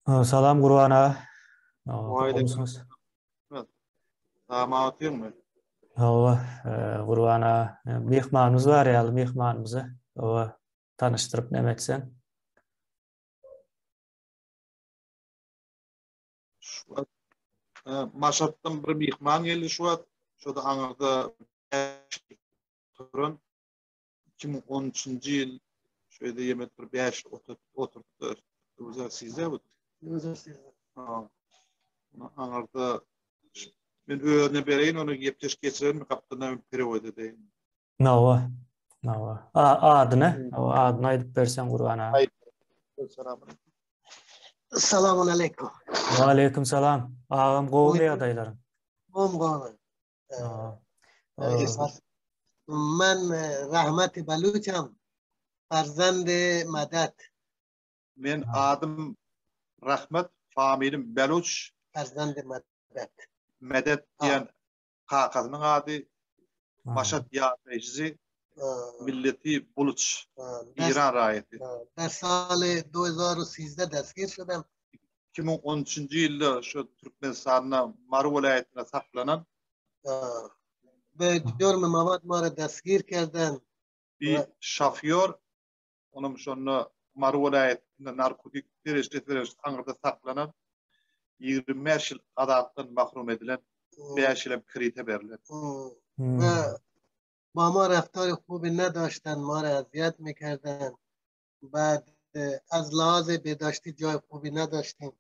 Salam Gurban aga. Gowmysyňyz? Salam otyrmy? Hawa, Gurban aga, myhmanymyz bar ýaly myhmanymyzy hawa tanyşdyryp näme etseň. Şu wagt Maşatdan bir myhman geldi şu wagt. Şo-da aňyrda turan 2013-nji ýyl şu ýerde ýemet bir 5 oturtdy. Özel sizde bu. Özel sizde. Ha. Aňyrda men özüne bereýin ony gepleşik geçirelim gapdaldan perewod edeýin. Nawa. Nawa. A adyny, hawa adyny aýdyp berseň Gurban aga. Salam aleýkum. Wa aleýkum salam. Agam gowumy ýagdaýlaryň? Gowum gowy. Men Rahmat Baluçam, farzand Madat. Men adym Rahmat, familim Baluç. Farzand Madat. Medet diýen kakasynyň ady, Maşat ýaşaýjysy, milleti Buluç, Eýran raýaty. Der saly 2013 destgir şudam. 2013-nji ýylda şu Türkmenistanda Mary welaýatynda saklanan. Be jurmy mawad mara destgir kerden. Bir şofýor, onam şonda Mary welaýatynda narkotik serişdesi bilen aňyrda saklanan, 25 ýyl azatlykdan mahrum edilen, 5 ýyl hem krite berlen. Be با ما رفتار خوبی نداشتن ما را اذیت میکردن بعد از لحاظ بهداشتی جای خوبی نداشتیم.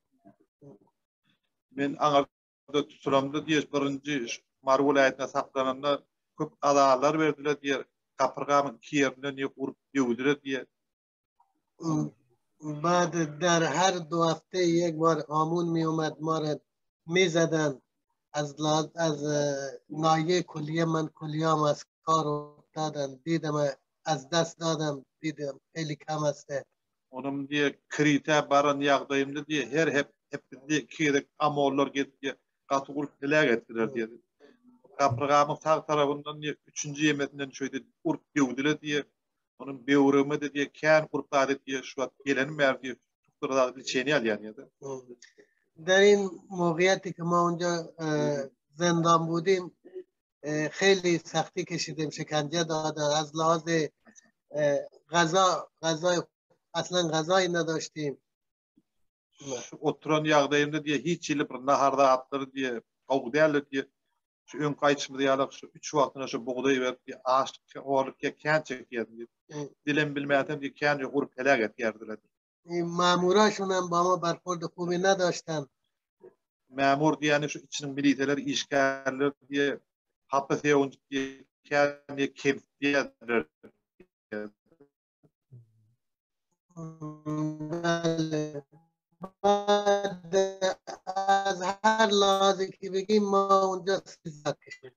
Men aňyrda tutulamda diýer, birinji Mary welaýatynda saklananda köp azarlar berdiler diýer, gapyrgamyň iki ýerinden diýer urup döwdüler diýer. بعد در هر دو هفته یک بار آمون می اومد ما را می زدن از از ناحیه کلیه من کلیام از کار افتادن دیدم از دست دادم دیدم خیلی کم است. Onuň diýe Krite baran ýagdaýymda diýe her hep hepde iki gezek amollar gelip diýe gaty urup heläk etdiler diýe. Gapyrgamyň sag tarapyndan diýe üçünji ýemesinden şeýdip urup döwdüler diýe. Onuň böwregime-de diýe kän urup zat et diýe şu wagt gelenim bäri diýe tukdyr zat liçeniýe alýan diýe. در این موقعیتی که ما اونجا زندان بودیم خیلی سختی کشیدیم شکنجه دادن از لحاظ غذا غذای اصلا غذایی نداشتیم. Şu oturan ýagdaýymda diýe hiç hili bir nahar zatlary diýe gowy däldi diýe şu öňki aýdyşymyz ýaly şu üç wagtyna şu bugdaý berip diýe açlyk horluk diýe kän çekýärdim diýip dilem bilmätem diýe kän urup heläk etýärdiler. Mamuraşonam با ما برخورد خوبی نداشتن. Mamur diýeni şu içiniň miliseler işgärler diýe hapa seýonjyk diýe kän diýe kemsitýärdiler. بله بعد از هر لحاظی که بگیم ما اونجا سیزده کشیم.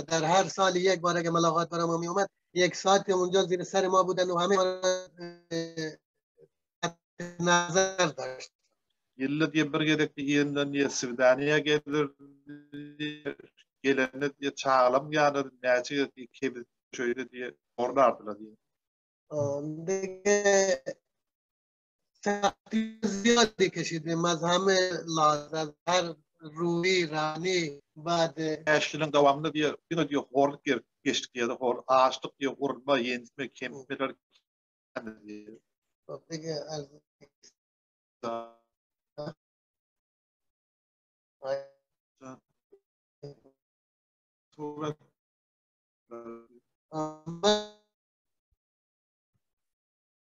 در هر سال یک بار اگه ملاقات برای ما می اومد یک ساعت اونجا زیر سر ما بودن و همه نظر داشت. Ýylda diýe bir gezek diýenden diýe swidaniýa gelir gelende diýe çagalam ýanyna näçe gezek diýe kebit şöyle diýe orlardylar diýe. دیگه سختی زیادی کشیدیم از همه لحاظ از هر روی رانی بعد Bäş ýylyň dowamynda diýe diňe diýe horluk gerip geçdik diýe hor açlyk diýe urma ýenjme kemsitmeler diýe. دیگه از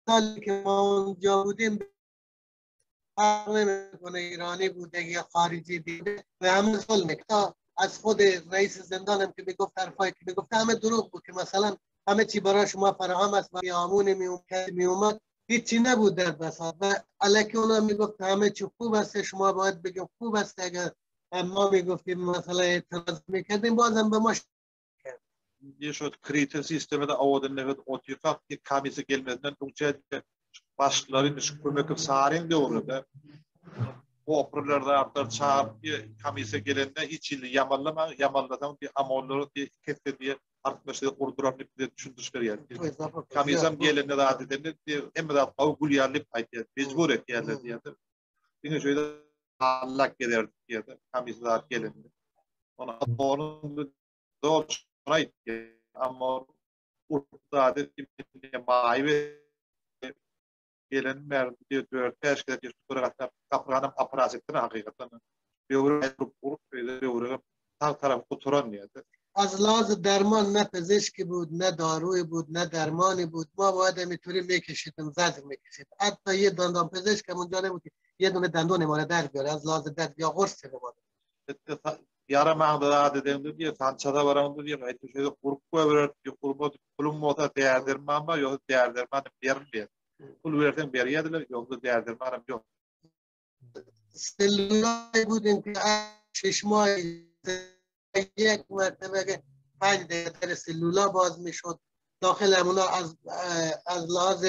سالی که ما اونجا بودیم فرق نمیکنه ایرانی بوده یا خارجی دیده و همه ظلم تا از خود رئیس زندانم که میگفت حرفایی که میگفت همه دروغ بود که مثلا همه چی برای شما فراهم است و آمون میومد هیچی نبود در بساط و الکی اونا میگفت همه چی خوب است شما باید بگیم خوب است اگر ما میگفتیم مثلا اعتراض میکردیم بازم به ما Diýe şu kriter sistemede owadan nefes otyrkak diýe komissiýa gelmezinden öňçä diýe başlyklary indi şu kömekip saryň döwründe oprler zatlar çagyryp diýe komissiýa gelende hiç hili ýamanlama ýamanlasaň diýe amollary diýe kesse diýe artmaşy urdurar diýip bize düşündiriş berýär. Komissiýam gelende zat edende diýe hemme zat gowy gül ýaly diýip aýtýar. Mejbur etýärler diýýär. Diňe şeýle hallak gezerdik diýdi. Komissiýa zat gelende. Ona onuň zor aýtdy. Amma urtda diýip maý gelen bäri diýip 4-5 gezek ýurtlara gatnap, gapyrganam operasiýa etdiler hakykatdan. Böwrek urup, urup, böwregem sag tarapy gutaran diýdi. از لحاظ درمان نه پزشکی بود نه داروی بود نه درمانی بود ما باید اینطوری میکشیدیم زجر میکشید حتی یه دندان پزشک هم اونجا نبود که یه دونه دندون ما در بیاره از لحاظ درد یا قرص به ما Ýaramaňda zat edeňde diýýär, sançada baraňda diýýär, gaýta şeýle gurup goýberer diýýär, gurmady, pulum bolsa däri-derman bar, ýogsa däri-dermanam berilmeýär. Pul berseň berýärdiler, ýogsa däri-dermanam ýok. سلولای بودیم که شش ماه یک مرتبه که پنج دقیقه در سلولا باز میشد داخل همونا از از لحاظ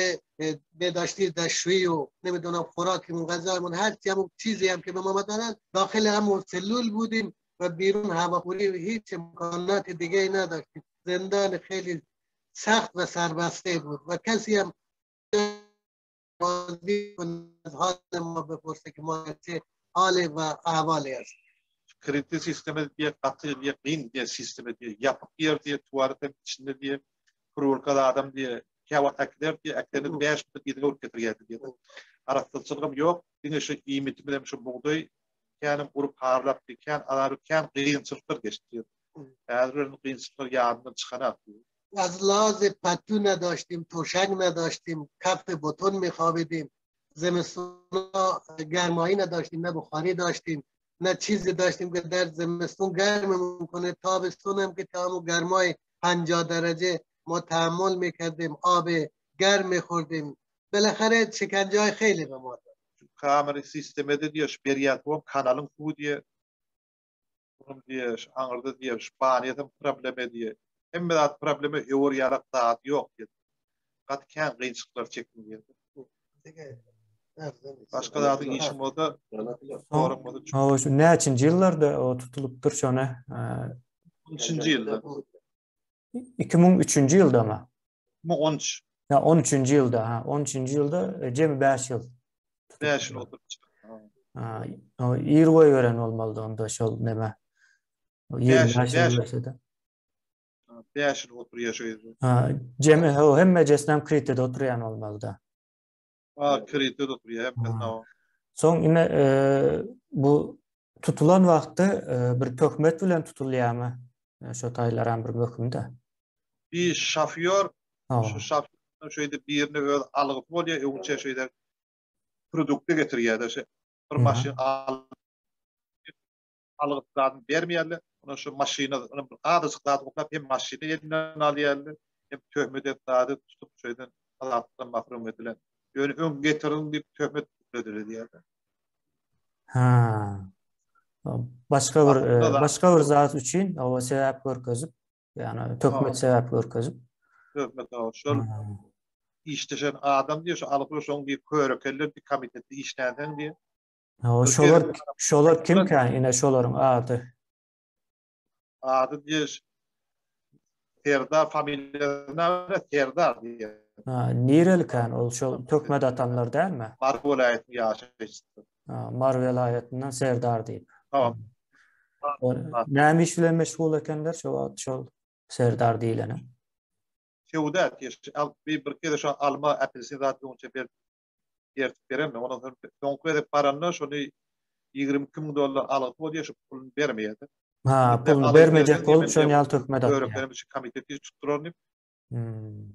بهداشتی دستشویی و نمیدونم خوراکمون غذایمون هر چی همون چیزی هم که به ما دادن داخل همون سلول بودیم و بیرون هواخوری و هیچ امکانات دیگه ای نداشتیم زندان خیلی سخت و سربسته بود و کسی هم بازی از حال ما بپرسه که ما چه حال و احوالی هست Kredit sistemi diýe gaty diýe gyn diýe sistemi diýe ýapyk ýer diýe tuwalet hem içinde diýe purulkada adam diýe käwagt äkider diýe äkidende 5 minut yzyna urup getirýärdi diýe. Arassaçylygam ýok, diňe şu iýmitimiz hem şu bugdaý känem urup harlap diýe kän azaby kän gynçylyklar geçdi diýe. Häzir welin gynçylyklar ýadyndan çykanak diýe. از لحاظ پتو نداشتیم تشک نداشتیم کف بتون میخوابیدیم زمستون گرمایی نداشتیم نه بخاری داشتیم نه چیزی داشتیم که در زمستون گرممون کنه تابستون هم که تا گرمای 50 درجه ما تحمل میکردیم آب گرم میخوردیم بالاخره شکنجه های خیلی به ما داد Kamera sistemi de diýe şu berýär bu kanalyň suwy diýe. Onuň diýe şu aňyrda diýe şu baniýatam problema diýe. Hemme zat problema öwür ýalak zat ýok diýe. Gaty kän kynçylyklar çekdim diýe. Başga zadyň işim bolsa soraň bolsa Hawa, şu näçinji ýyllarda o tutulypdyr şony? 13-nji ýylda. 2003-nji ýyldamy? 13. Ha, 13-nji ýylda, ha, 13-nji ýylda e, jemi 5 ýyl. 5 ýyl oturyp çykdy. Ha, o ir goýberen bolmalydy onda şol neme. 25 ýyl berse-de. 5 ýyl oturýar şu ýerde. Ha, jemi o hemmejesinem Kritede oturýan bolmalyda. Ha, Kritede oturýar hemmesine. Soň ine e, bu tutulan wagtda e, bir töhmet bilen tutulýarmy? E, şo taýlaram bir möhüm-de. Bir şofýor, şu şofýor şeýdip birine öz algysy bolýar, öňçe şeýdip produkty getirýär-de, şu bir maşyn algyp zadyny bermeýärler. Ona şu maşyna, ona bir azajyk zat oklap hem maşyny elinden alýarlar, hem töhmet edip zady tutup şeýden azatlykdan mahrum edilen. Ýöne öň getiriň diýip töhmet edilýär. Ha. Başga bir e, başga bir zat üçin o sebäp görkezip, ýagny töhmet sebäp görkezip. Töhmet şol işleşen adam diýip şu alyp şoň diýip körekeller bir komitetde işlänsen diýip. O şolar şolar kimkä ine şolaryň ady? Ady diýip Serdar familiýasyna Serdar diýip. Ha, nirelikan ol şol töhmet atanlar dälmi? Mary welaýatynyň ýaşaýjysy. Ha, Mary welaýatyndan Serdar diýip. Tamam. Näme iş bilen meşgul ekenler şo wagt şol Serdar diýileni? Söwda etýär. Al bir bir kere şo alma apelsin zat öňçe berip ertip beremmi. Ondan soň soňky gezek baranda şony 22 müň dollar algysy bolýar, şu puluny bermeýär. Ha, puluny bermejek bolup şony ýaly töhmet atýar. Böreklerimi şu komitet hiç tutdurar diýip. Hmm.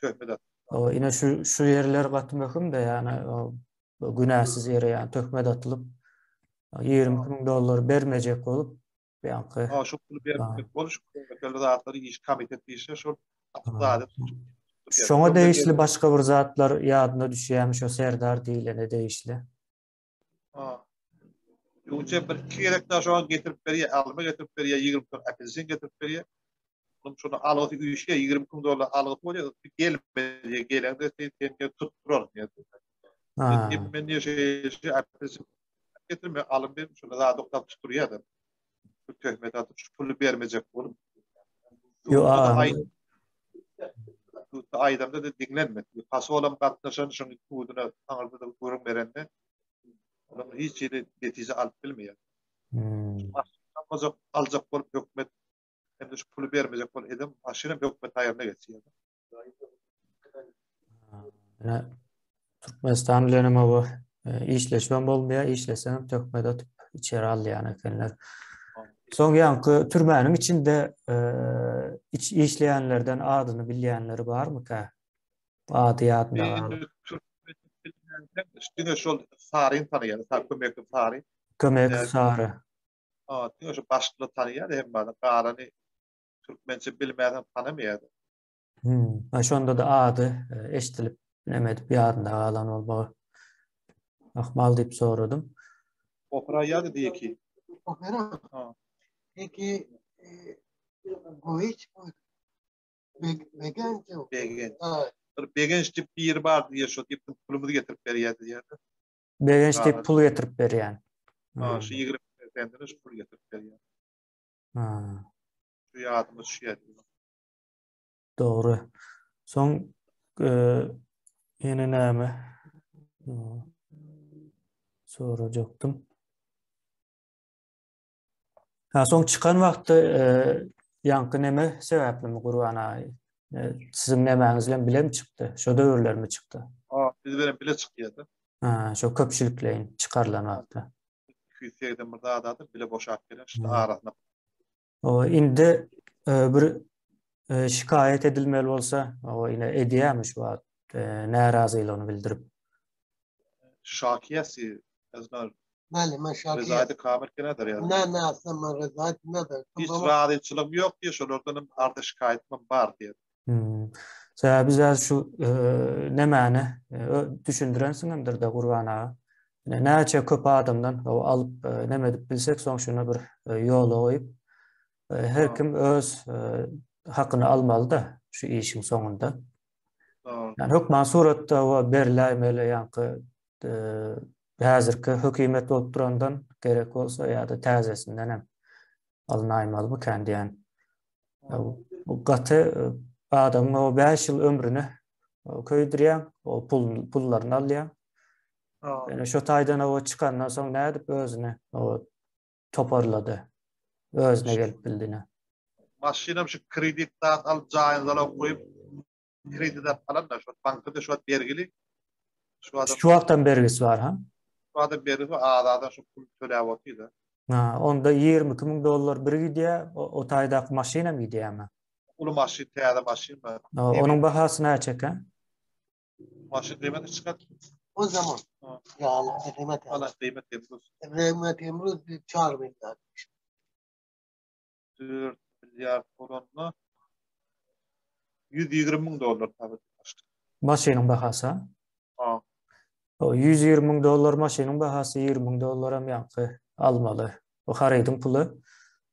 Töhmet at. O ine şu şu ýerler gaty möhüm de ýagny o günäsiz ýere ýagny töhmet atylyp 22 müň dollar bermejek bolup ýaňky. Ha şu puly bermejek bolup şu kömekli zatlary iş komitet işe şol zady Şoňa degişli başga bir zatlar ýadyna düşýärmi şo Serdar diýilene degişli? Ha. Ýoňça bir iki gezek daha şoňa getirip berýär, alma getirip berýär, 20 ton apelsin getirip berýär. Onuň şonu algysy üýşýär, 22 müň dollar algysy bolýar, gelmedi, gelende sen sen tutdurar diýär. Ha. Men diýär şey, şey apelsin getirme, alym berip şonu zat oklap tutdurýar da. Bir töhmet atyp şu puly bermejek bolup. Yo, a. Aýdamda da diňlenmedi. Pasolam gatnaşan şoň suduna aňyrda da görüm berende. hiç hili netije alyp bilmeýär. Almajak, aljak bolup hökümet hem-de şu puly bermejek bolup eden maşyn hem hökümet aýagyna geçýär. Ine Türkmenistan bilen hem bu işleşmem bolmaýar, işlesem hem töhmet atyp içeri alýan ekenler. Soň ýaňky türmäniň içinde iç işleýänlerden adyny bilýänleri barmyka? Ady ýadynda galyp. Diňe şol Saryny tanaýar, Sary Kömekow Sary. Kömekow Sary. Ha, diňe şu başlygy tanaýar hemme galany türkmençe bilmezem tanamaýar. Hmm. Ha, şonda-da ady e, eşidilip, näme edip ýadynda galan bolmagy ahmal diýip soradym. Opera ýady diýe ki. Opera? Ha. Peki e, Goiç bu Begenç. Begenç. Bir Begenç diýip biri bar diýe şo diýip pulumyzy getirip berýär diýýär. Begenç diýip pul getirip berýän. Ha, şu 20 sentine şu pul getirip berýär. Ha. Şu ýadyma düşýär. Dogry. Soň e, ýene näme? Sorajakdym. Ha, soň çykan wagtda e, ýaňky neme sebäplimi Gurban aga? E, siziň nemäňiz bilen bilem çykdy? Şo döwürlermi çykdy? Ha, biz bilen bile çykýardy. Ha, şo köpçülikleýin çykarylan wagtda. 281 zat adam bile boşap gelen, şu arasynda O indi e, bir e, şikaýat edilmeli bolsa, o ine edýärmi şu wagt e, närazylygyny bildirip? Şakiyesi ezber. Bale, men şakiye. Rezayeti kamil kenedir yani. Ne ne aslında men rezayet nedir. Hiç razyçylygym yok diye şolardan hem arda şikaýetmem bar diye. Hmm. Sebäbi biz şu e, nemäni e, düşündirensiňemdir de Gurban aga. Näçe köp adamdan o alyp e, neme edip bilsek soň şuny bir e, ýola goýup e, her kim öz e, hakyny almaly da şu işiň soňunda. Yani hökman suratda o beriläýmeli ýaňky e, häzirki hökümet bolup durandan gerek bolsa ýa-da täzesinden hem alynaýmalymy kän diýen. Bu gaty e, adamyň o 5 ýyl ömrüni köýdürýär, o pul pullaryny alýar. Yani şu taýdan o çykandan soň nädip özüni o toparlady. Özüne gelip bildine. Maşynam şu kredit zat alyp jaýyny zalog goýup kredit alyp alan da şu bankda şu bergili. Şu adam Şu wagtdan bergisi bar ha? Şu adam bergisi azada şu pul töläp otyr. Ha, onda 22 müň dollar bir gidýär, o, o taýdaky maşynam gidýärmi? Uly maşyn, täze maşyn bar. Onuň bahasy näçe eken? Maşyn kıymeti çıkar. O zaman. Yani kıymet. Allah kıymet emruz. Kıymet emruz 4 milyar. 4 milyar bolanda 120 müň dollar tabi. Maşynyň bahasy? Ha. O 120 müň dollar maşynyň bahasy 20 müň dollar hem ýaňky almaly. O harydyň puly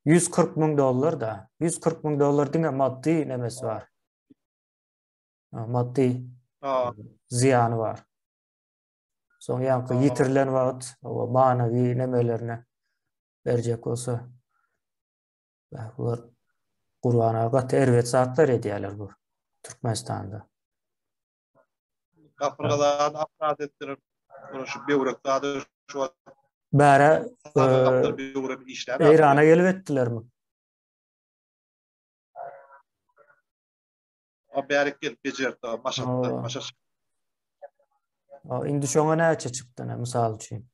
140 müň dollar da. 140 müň dollar diňe maddy nemesi bar. Maddy zyýany bar. Soň ýaňky ýitirilen wagt o manawy nemelerine berjek bolsa bular Gurban aga gaty erbet zatlar edýärler bu Türkmenistanda. Gapyrgalarny aprat etdirip, şu böwrek zady şu wagt Bäre Eýrana gelip etdilermi? O bärik gelip bejerdi, maşatda, maşat. O indi şoňa näçe çykdy, ne mysal üçin?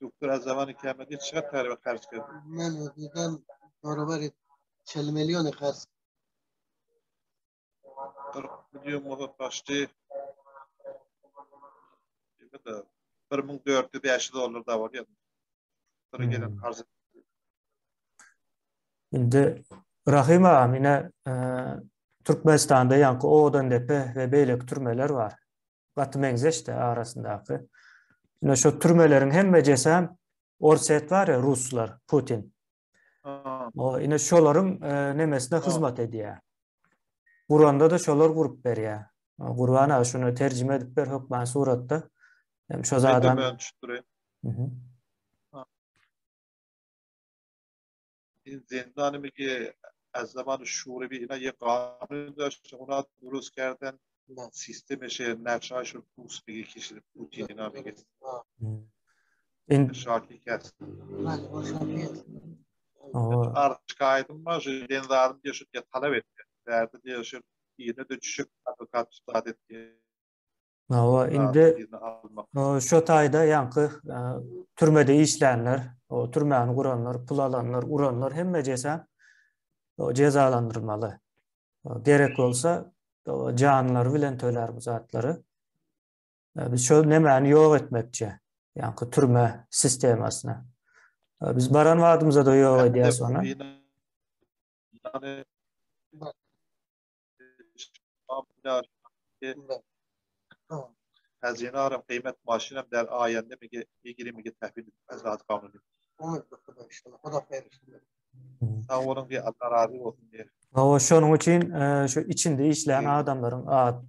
Doktor az zaman ikämedi çykat täribe harç geldi. Men ödüden beraber 40 milyon harç. 40 milyon bolsa başdy. De 1400-500 dollar da bolýar. Bir gelen harç. Indi Rahym agam ine e, Türkmenistanda ýaňky Owadandepe we beýleki türmeler bar. Gaty meňzeşdi arasyndaky. Ine şu türmeleriň hemmejesi hem Orsýet bar ya ruslar, Putin. O ine şolaryň e, nemesine hyzmat edýär. Guranda da şolar gurup berýär. Gurban aga şuny terjime edip ber hökman suratda. Hem şo zadan. Ben düşündireyim. این زندان میگه از زمان شوروی اینا یه قانون داشت اونا درست کردن سیستمش نقشه هاشون پوست میگه کشید پوتین اینا میگه. In Şaki kes. Bale, o şaki est. Owa. Arz şikaýatym bar, şu den zadym diýe şu diýe talap etdi. Bärde diýe şu ýerine de düşüp adwokat tutat etdi. Hawa, indi şu taýda ýaňky türmede işlänler, o türmäni guranlar, pul alanlar, uranlar hemme jesa jezalandyrmaly. Gerek bolsa janlary bilen tölär bu zatlary. Biz şu nemäni ýok etmekçi, ýaňky türme sistemasyny. Biz baran wagtymyzda da ýok edýäs ony. هزینه آرم قیمت ماشینم در آینده میگه میگیریم میگه تحویل از لحاظ قانونی. Umyt be Huda inşallah. Huda hayır inşallah. Sag boluň diye Allah razy bolsun diye. Hawa, şonuň üçin şu içinde işleýän adamlaryň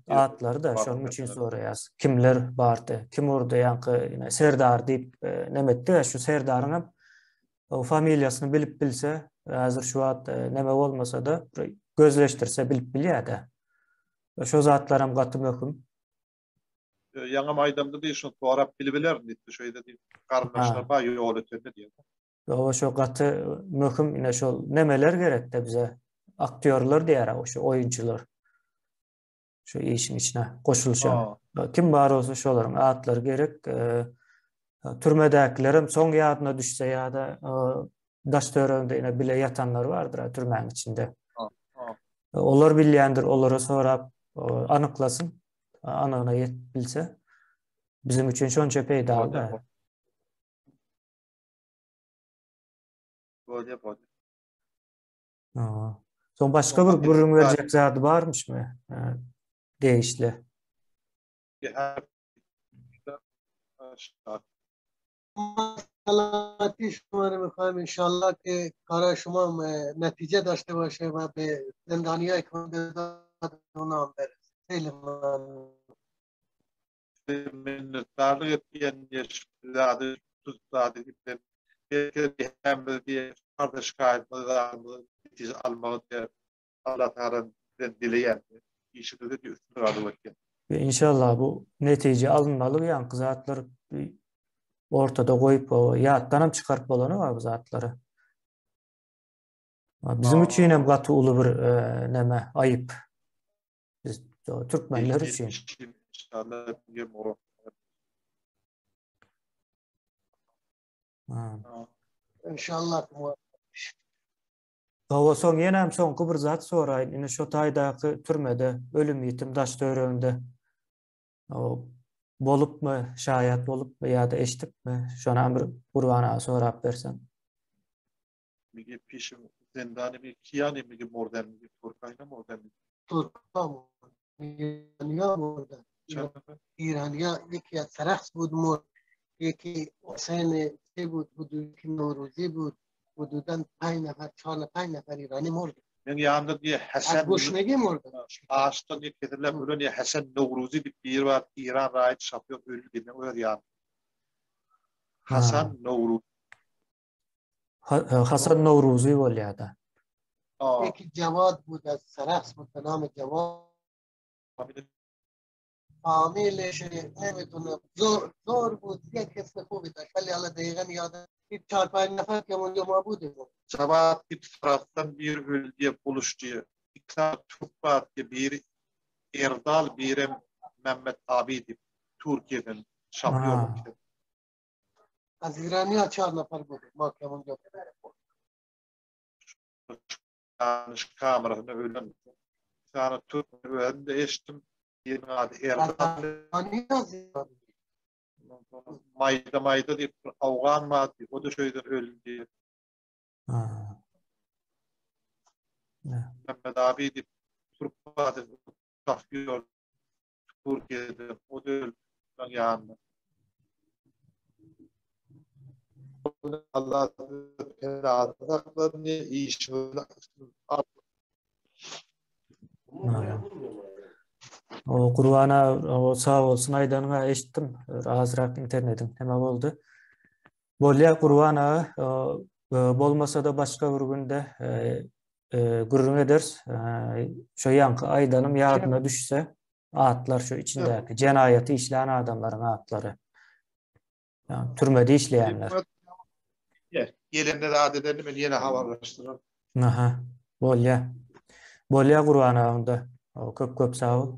atlary da şonuň üçin soraýas. Kimler bardy, kim urdy, ýaňky ine Serdar diýip neme etdi, şu Serdaryň hem o familiýasyny bilip bilse, häzir şu wagt neme bolmasa-da, gözleşdirse bilip bilýär-de. Şo zatlaram gaty möhüm. Ýaňam aýdamda diýip, şony sorap bilibilerin diýipdi. Şeýle diýip, garyndaşlar bar ýol ötende diýip. Ýoga şo gaty möhüm ine şol nemeler gerekde bize. Aktýorlar diýär o şu oýunçylar. Şu işiň içine goşulyşan. Kim bar bolsa şolaryň atlary gerek. Türmedäkilerem soň ýadyna düşse ýa-da daş töwereginde ine bile ýatanlar bardyr türmäň içinde. Olar bilýändir, olara sorap anyklasyn. Anygyna ýetip bilse bizim üçin şonça peýdaly. Bolýar, bolýar. Soň başga bir gürrüň berjek zady barmyşmy? Degişli. سلامتی شما رو میخوایم انشالله که کار شما نتیجه داشته باشه و به زندانی های که اونا هم برسه. خیلی ممنون. Minnetdarlyk etýän zady zady diýip hem diýip kardeş şikaýatymyzy netije almagy diýip Allah Tagaladan dileýän. Işiňizde diýip üstünlik arzuw etýän. Inşallah bu netije alynmaly ýaňky zatlar ortada goýup ýatdanam çykaryp bolany bar bu zatlary. Bizim üçin hem gaty uly bir neme aýyp. Biz türkmenler üçin. İnşallah. Hawa, soň ýenem soňky bir zat soraýyn. Ine şo taýdaky türmede ölüm ýitim daş töwereginde bolupmy, şaýat bolupmy ýa-da eşidipmi? Şonam bir Gurban aga sorap berseň. Mige pişim zendani mi kiyani mige morden mige turkayna morden mi? Turka İraniya morden. İraniya یکی از سرخس بود مرد یکی حسین چه بود بود یکی نوروزی بود حدودا 5 نفر 4 5 نفر ایرانی مرد. Men ýanynda diýe Hasan Az گشنگی مرد. Açdan diýip kesirlep ölen diýe Hasan Nowruzi diýip biri bar İran raýat şampion öldi diýip men öz ýanymda. Hasan Nowruz. Hasan Nowruzi bolýar-da. یکی جواد بود از سرخس بود به نام جواد. فامیلش نمیتونه زور زور بود یک اسم خوبی داشت ولی حالا دقیقا یادم bir 4 5 نفر که اونجا ما بودیم. Jawad diýip Sarahsdan biri öldi diýip buluş diýip. Iki sany türk bar diýip biri Erdal birem Mehmet abi diýip Türkiýeden şampion bolup Az İraniya 4 نفر بود ما که اونجا Danyş kamerasynda ölen sany türk özüm-de eşitdim. Biriniň ady Erdal. Maýda maýda diýip bir awgan bar diýip, o-da şeýden öldi diýip. Mehmet abi diýip türk bar diýip, Türkiýede o-da öldi ýanynda. Allah penada saklasyn işiňizi O Gurban aga sag bolsun aýdanyňa eşitdim. Azrak internetiň neme boldy. Bolýa Gurban aga bolmasa-da başga bir günde gürrüň ederis. Şo ýaňky aýdanym ýadyna düşse atlar şu içindäki jenaýaty işlän adamlaryň atlary. Türmede işleýänler. Gelende zat edende men ýene habarlaşdyraryn. Aha. Bolýa. Bolýa Gurban aga onda. Köp köp sag bol.